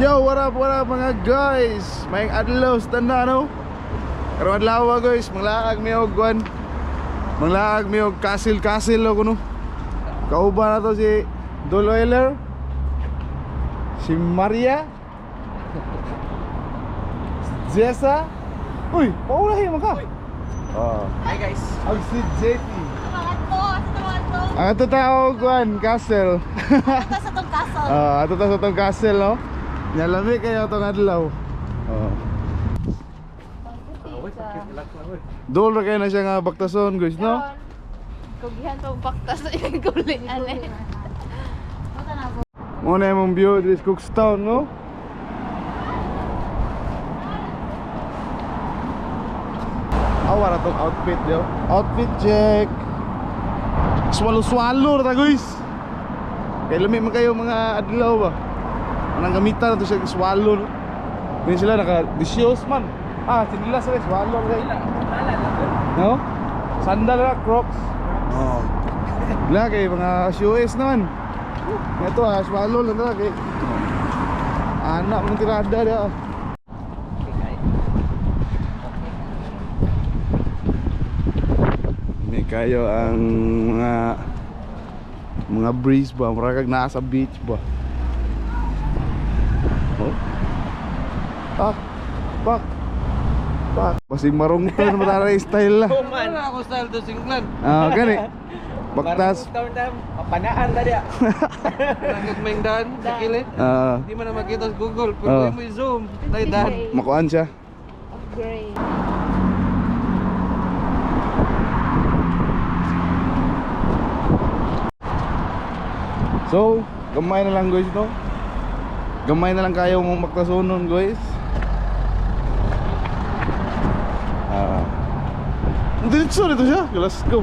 Yo, what up mga guys? May adlaw sa tanan, no? Karon adlaw guys, manglaag mi og kuan. Manglaag mi og castle o kuno. Kauban na to si Doloiler, si Maria, si Jessa. Uy, paulahi man ka. Oh. Hi guys. Ang si JT. Sa Ang ato tao kuan, castle. sa tong castle. Ah, ato ta sa tong castle, no? Nalami kayo tong adlaw. Oh. Dol ra kayo na siya nga baktason, guys, no? Kugihan pa baktas sa ilang gulian eh. Mo na imong view diri sa Cookstown, no? Awa ra tong outfit, yo. Outfit check. Swalo-swalo ra ta, guys. Kay lami man kayo mga adlaw ba. Anang gamitan na to siya swalo, no? Hindi sila naka dishes man. Ah, sinilas ra swalo ra. No? Sandal ra, Crocs. Oh. Wala kay mga shoes naman. Ito ah, swallow lang talaga kay. Anak mong tirada dia. May kayo ang mga breeze ba, mura kag naa sa beach ba. Oh. Pak. Pak. Pak. Basig marungton mo tara style lah. Wala na ako style to singlan. Ah, gani. Baktas. Taon taon, papanaan tadi. Nangag may daan sa kilid. Ah, Di man na makita sa Google, pero Ah. oh. mo i-zoom. Nay daan. Makuan siya. Upgrade. So, gamay na lang guys no. Gamay na lang kayo mong magtasunon guys. Ah. Diretso nito siya. Let's go.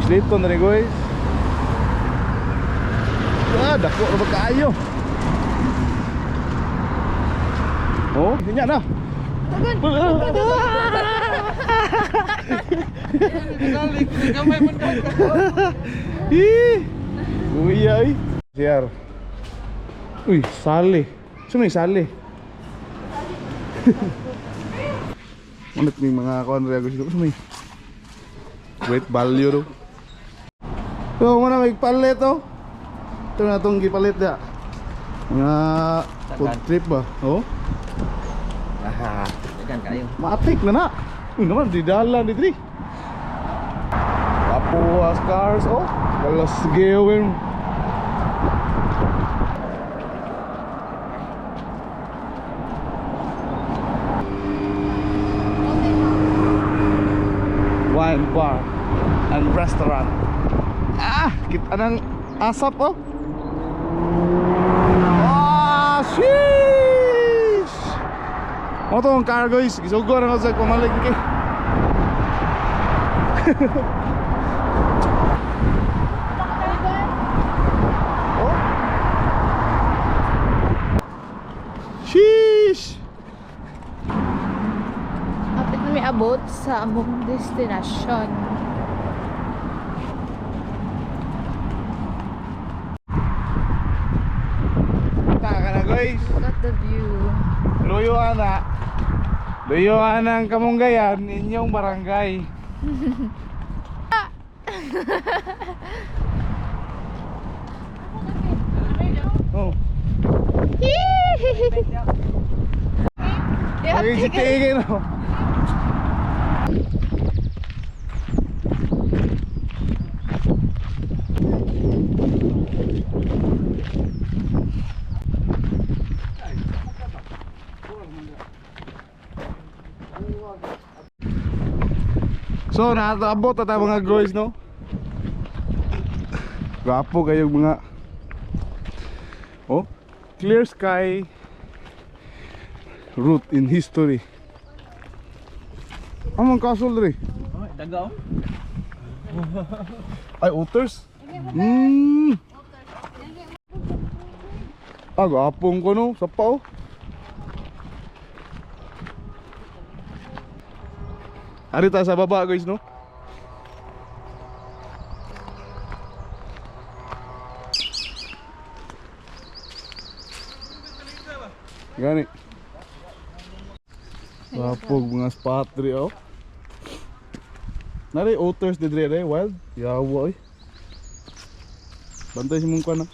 Slito na rin guys. Ah, dako na ba kaayo? Oh, ganyan na. Salik, gamay man daan. Ih! Kuya eh. Siyar. Uy, sali. Sino may sali? Ulit may mga kuan rin gusto ko. May great value do. So, muna may palit oh. Ito na itong gipalit ya. Mga food trip ba? Oh, Ah, dagan kayo. matik na na. Uy naman, di dala di diri. Papuas cars oh. Kalas gewin. Wine bar and restaurant. Ah, kita ng asap oh. Ah, sheesh! Mo tong car guys, gisugo na ko sa pamalengke. Oh. Sheesh! Kapit na may abot sa among destinasyon. Taka na guys. Look at the view. Luyo ana. Luyo ana ang kamunggayan inyong barangay. Oh. Yeah, Okay, take GTA it. kayo no. So, nakaabot na tayo mga guys, no? Gwapo kayo mga. Oh, clear sky route in history. Among castle diri. Oh, dagaw. Ay, otters. Ah, gwapong ko no, sa pao. Ari tayo sa baba guys no. Gani. Rapog mga spot diri oh. Nari otters di diri diri wild. Yawa oy. Bantay si mong kuan ah.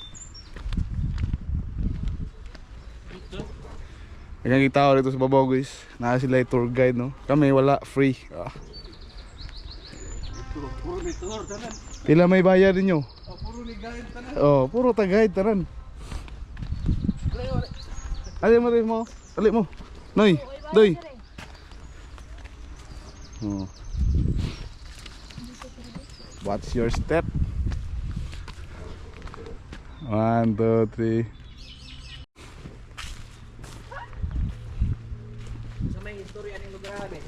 Ganyan kita dito sa babaw guys. Naa sila yung tour guide no. Kami wala free. Ah. Puro ni tour tanan. Pila may bayad ninyo? Oh, puro ni guide tanan. Oh, puro ta guide tanan. Ali mo rin mo. Ali mo. Noy, doy. Oh. What's your step? 1, 2, 3. Sa may istorya ning lugar eh.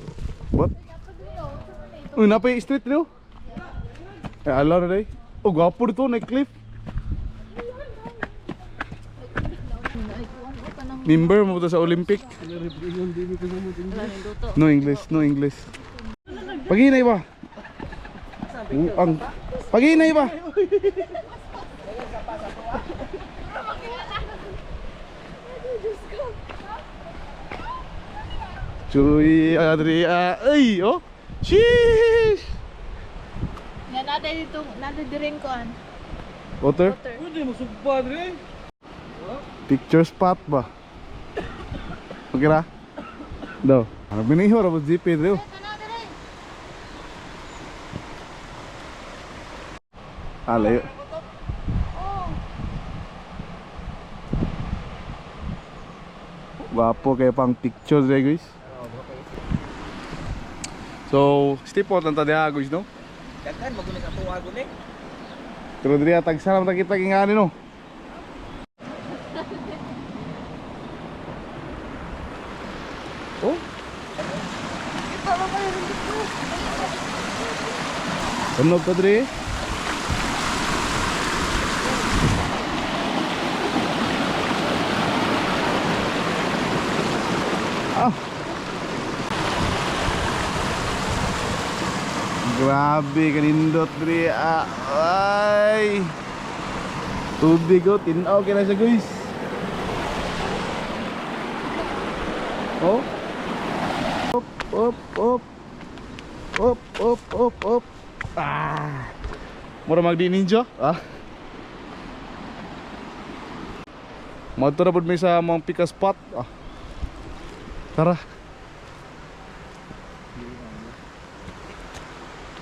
What? Uy, napay street niyo? Eh, ala na day. Oh, gwapo dito, na cliff. Member mo to sa Olympic. No English, no English. Paginay ba? Uang. Paginay ba? Chuy, Adria, ay, oh. Sheesh. Nga natin dito, natin dirin ko an. Water? Water. Pwede mo sugpa dre. Picture spot ba? Okay ra? Daw. Ano biniho ra ba GP dre? Ah, layo. Gwapo kayo pang picture dre guys. So, stay po lang ta diha guys no? Daghan maguni sa tuwa guni. Pero diri tagsa lang ta kita gingani no. Oh. Tunog ka diri. Ah. Grabe kanindot diri. Ah, ay. Tubig oh, tinaw kay na siya guys. Oh. Op, op, op. Op, op, op, op. Ah. Mura magdi ninja. Ah. Madto ra pud mi sa mga pika spot. Ah. Tara.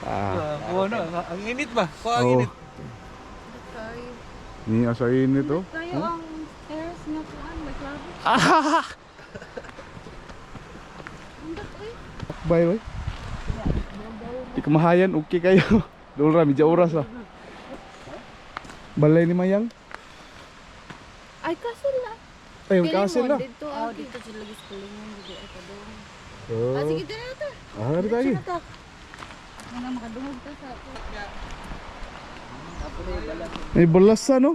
Ah. Ah, ano, ang init ba? Kuha ang Oh. init. Ni asa init oh. Kayo ang stairs nga kuan, may klaro. Ah! Bye bye. Di kamahayan, okay kayo. Dulra, medyo oras ah. Balay ni Mayang. Ay, kasal na. Ay, yung castle na. Dito, Oh, ah. dito sila lagi sa kulingon, dito ay padung. Oh. Ah, sige dito na ta. Ah, dito tayo. Dito na ta. Nga makadungog ta sa May balasa no?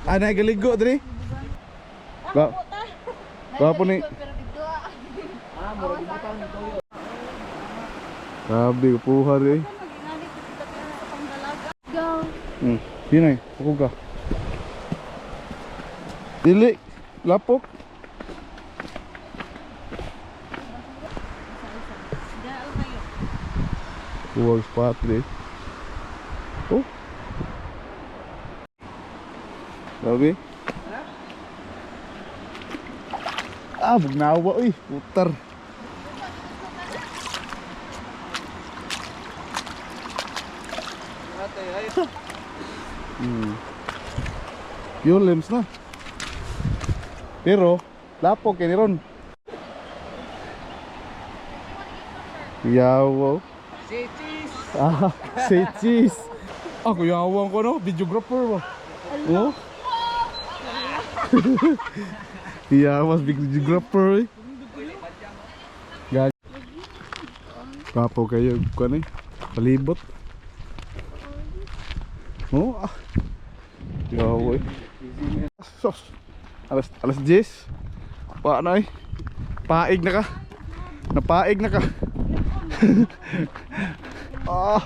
Ah, nagaligo diri. Ba. Gwapo ni. Pero dito ah. Grabe, kupuha diri. Maginani kita sa pangdalaga. Go. Yun ay, pukog ka. Dili, lapok. Daal kayo. Huwag spot diri. Oh. Grabe. Ah, bugnawa uy, putar. Ate, ay. Pure limbs na. Pero, lapok kay ni ron. Yawo. Say cheese. Ah, say cheese. Ah, kuyawan ko no, videographer ba? Oh. Yawas, videographer eh. Gag. Kapo kayo, kuan eh. Palibot. Oh, ah. Yawo eh. Sos. Alas 10. Paano eh? Paig na ka. Napaig na ka. Ah.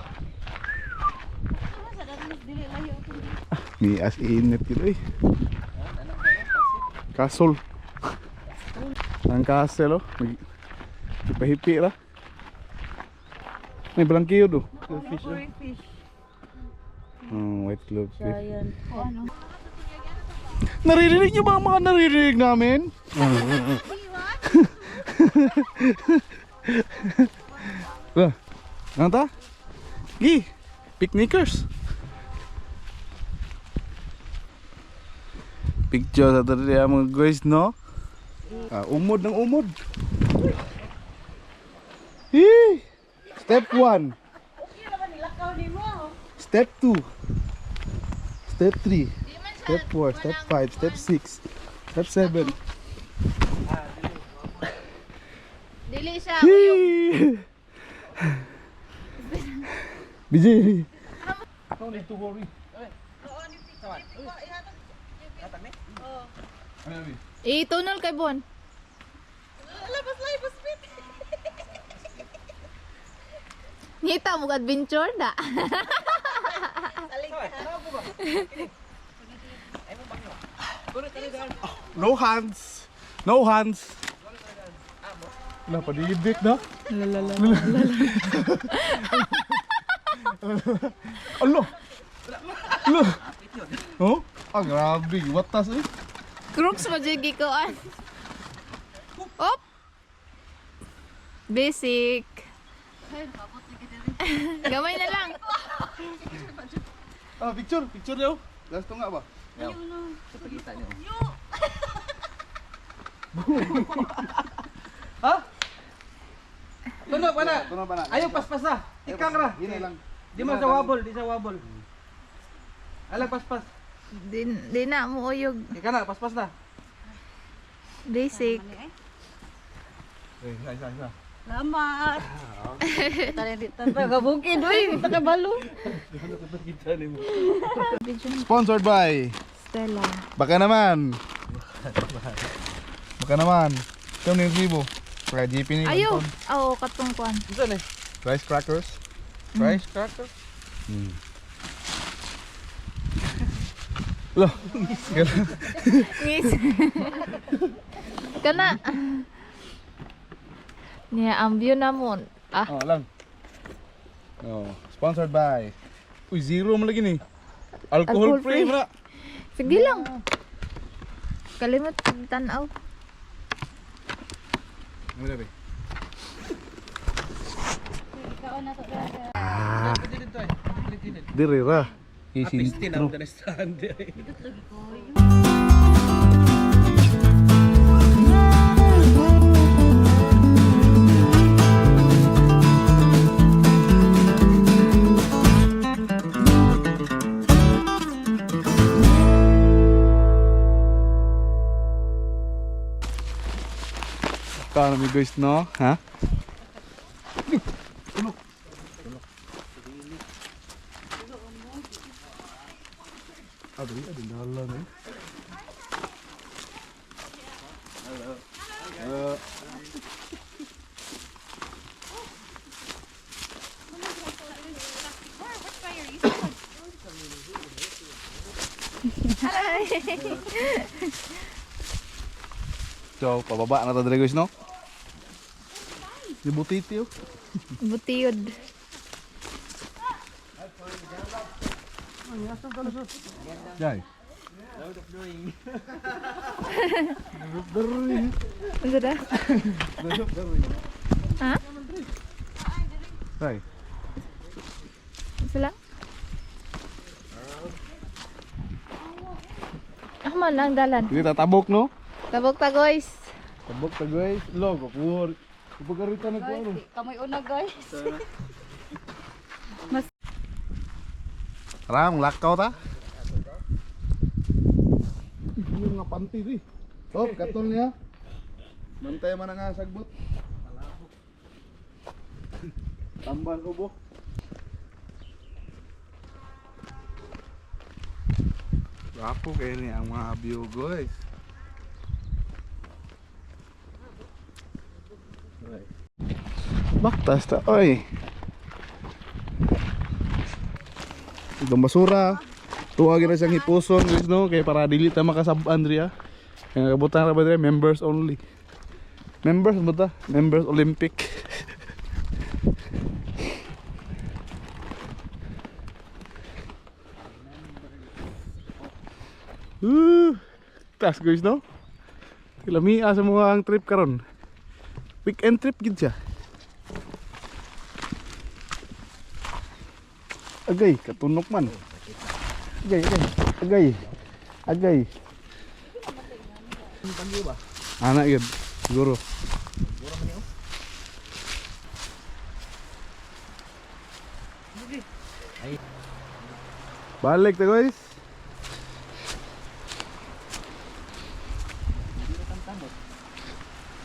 Sa datos dili layo. Ni as init yun eh. Kasol. Ang castle oh. Hipi ra. May balangkiyo do. Fish oh. Fish. Oh, white globe fish. Giant. Oh, ano? Naririnig niyo ba ang mga naririnig namin? Lah, ano ta? Gi, picnickers. Picture sa tadi mga guys, no? Ah, umod ng umod. Hee! Step 1. Step 2. Step 3. Step 4, step 5, step 6, step 7. Dili siya. Hee! BJ! No need to worry. Itunol kay Bon. Labas labas pit. Ngita mo adventure da. No hands! No hands! Wala, paniibik na. Lalala. Alo! Alo! Oh? Ah, grabe. Watas eh. Crooks mo jud gikuan. Op. Basic. Gamay na lang. Ah, picture. Picture daw. Last to nga ba? Sa pagitan niyo. Ha? Tunog pa na. Tunog pa na. Ayaw paspas na. Ikang ra. Yun na lang. Di man sa wabol, di sa wabol. Alag paspas. Di, di na mo uyog. Ika na, paspas na. Basic. Eh, isa, isa, isa. Salamat. Tara di taga bukid oy, taga balo. Sponsored by Stella. Baka naman. Baka naman. Ito na yung libo. Kaya GP ni Ayo. Oo, katong kuan. Unsa ni? Rice crackers. Rice cracker. Lo. Ngis. Kana. Niya ang view na mo. Ah, Oh, lang. Oh, sponsored by. Uy, zero mo lagi ni. Alcohol, Alcohol free free. mo na. Sige lang. Kalimot tanaw. Ano na ba? Ah. Dire ra. Pistin ang stand. Tama mi guys, no? Ha? Aduh, aduh, dalam eh. Hello. So, pababa na ta diri guys, no? Di butiti oh. Butiyod. Jai. Ano da? Ha? Jai. Sila? Ako man lang dalan. Hindi tatabok, no? Tabok ta guys. Tabok ta guys. Lo, kapuhor. Kapugarita na ko ano. Kamoy una guys. Tara, lakaw ta. Yung nga panty di. Oh, katol niya. Bantay man ang sagbot. Tambal ubo. Rapo kayo ni ang mga view guys. Baktas ta, oy. Itong basura. Tuwagin na siyang hipuson guys no kay para dili ta makasab Andrea. Kaya nakabutan ra ba dire members only. Members ba ta? Members Olympic. Woo! Taas guys, no? Lami sa mga ang trip karon. Weekend trip gid siya. Agay, katunok man. Agay, agay, agay. Agay. Anak yun, siguro. Balik ta, guys.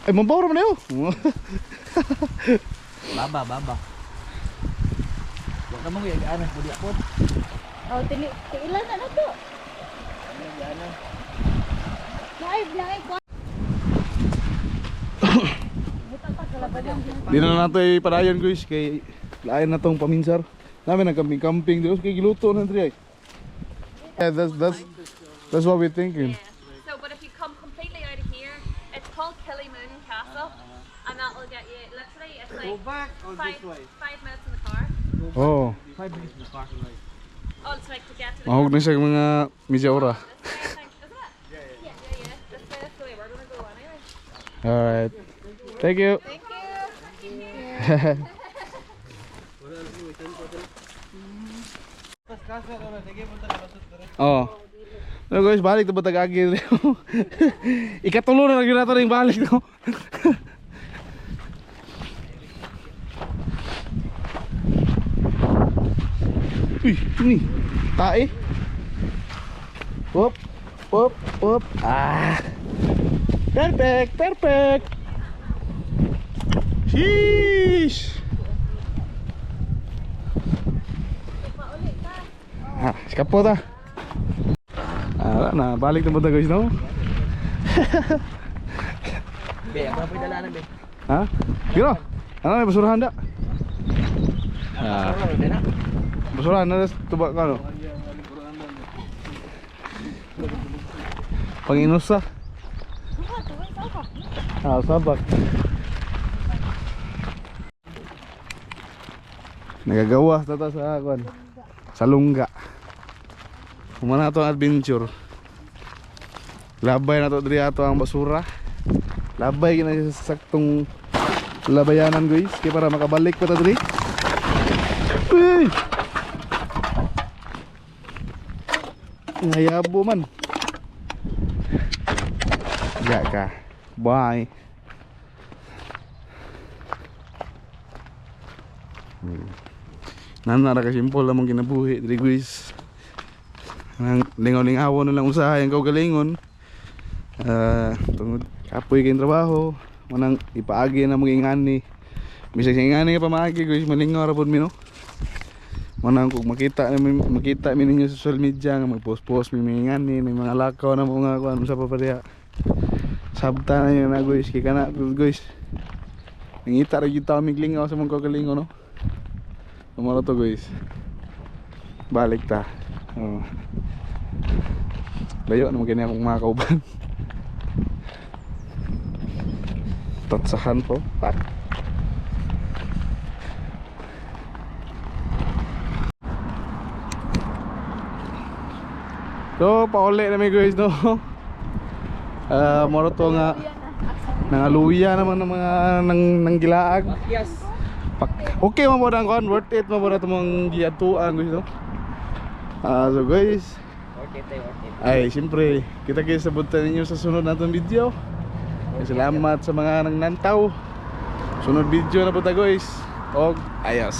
Ay, mabaw raman yun. Baba, baba. Wa ka mo yagaan pudi ako. Oh, tili tiilan na na to. Naay, naay ko. Di na nato ipadayon, guys, kay lain na tong paminsar. Namin ang camping-camping dito kay giluto na diri. Ay. Yeah, that's what we're thinking. Yeah. So, but if you come completely out of here, it's called Killymoon Castle, and that will get you literally. It's like back or 5 minutes in the car. Oh, 5 minutes in the car. Oh, it's like to get to the mahog na siya mga medya ora. this way, I think, isn't it? Yeah. This way, that's the way we're gonna go anyway. All right. Thank you. Thank you. Oh. So guys, balik to Batagagi. Ikatulo na lagi nato ring balik no. Uy, ini. Tae. Up, up, up. Ah. Perfect, perfect. Sheesh. Ah, skapo ta. Ah, na, balik na ba ta, guys, no? Be, ako na po dala na be. Ha? Giro. Ano, may basurahan da? Ah, Ano na? basurahan na tuba ka no. Panginusa. Ah, sabak. Nagagawa tata sa kwan. Sa lungga. Kumana to ang adventure. Labay na to diri ato ang basura. Labay gina siya sa saktong labayanan, guys, kay para makabalik pa ta diri. Uy! Ngayabo man. Ya ka. Bye. Nana ra ka simple lamang kinabuhi diri, guys. Nang lingaw-lingaw na lang usahay ang kaugalingon. Ah, tungod kapoy kay trabaho, manang ipaagi na mga ingani. Bisag sa ingani nga pamaagi, guys, malingaw ra pud mi, no. Manang kung makita na makita mi ninyo sa social media nga magpost-post mi mga ingani, may mga lakaw na mga kuan sa papareha. Sabta na yun na, guys, kay kana guys. Nangita ra gyud ta mig lingaw sa mga kaugalingon, no. Tumara to, guys. Balik ta. Oh. Layo naman kini akong mga kauban. Tatsahan po. Pak. So, pauli na mi, guys, no. Ah, moro to nga nangaluya naman ng mga nang nanggilaag. Yes. Pak. Okay man po ang kon, worth it man po na itong giatuan, guys, no. Ah, so guys, Okay tayo, okay. ay siyempre, kita kayo sa bunta ninyo sa sunod natong video. Salamat sa mga nangnantaw. Sunod video na po ta, guys. Og ayos.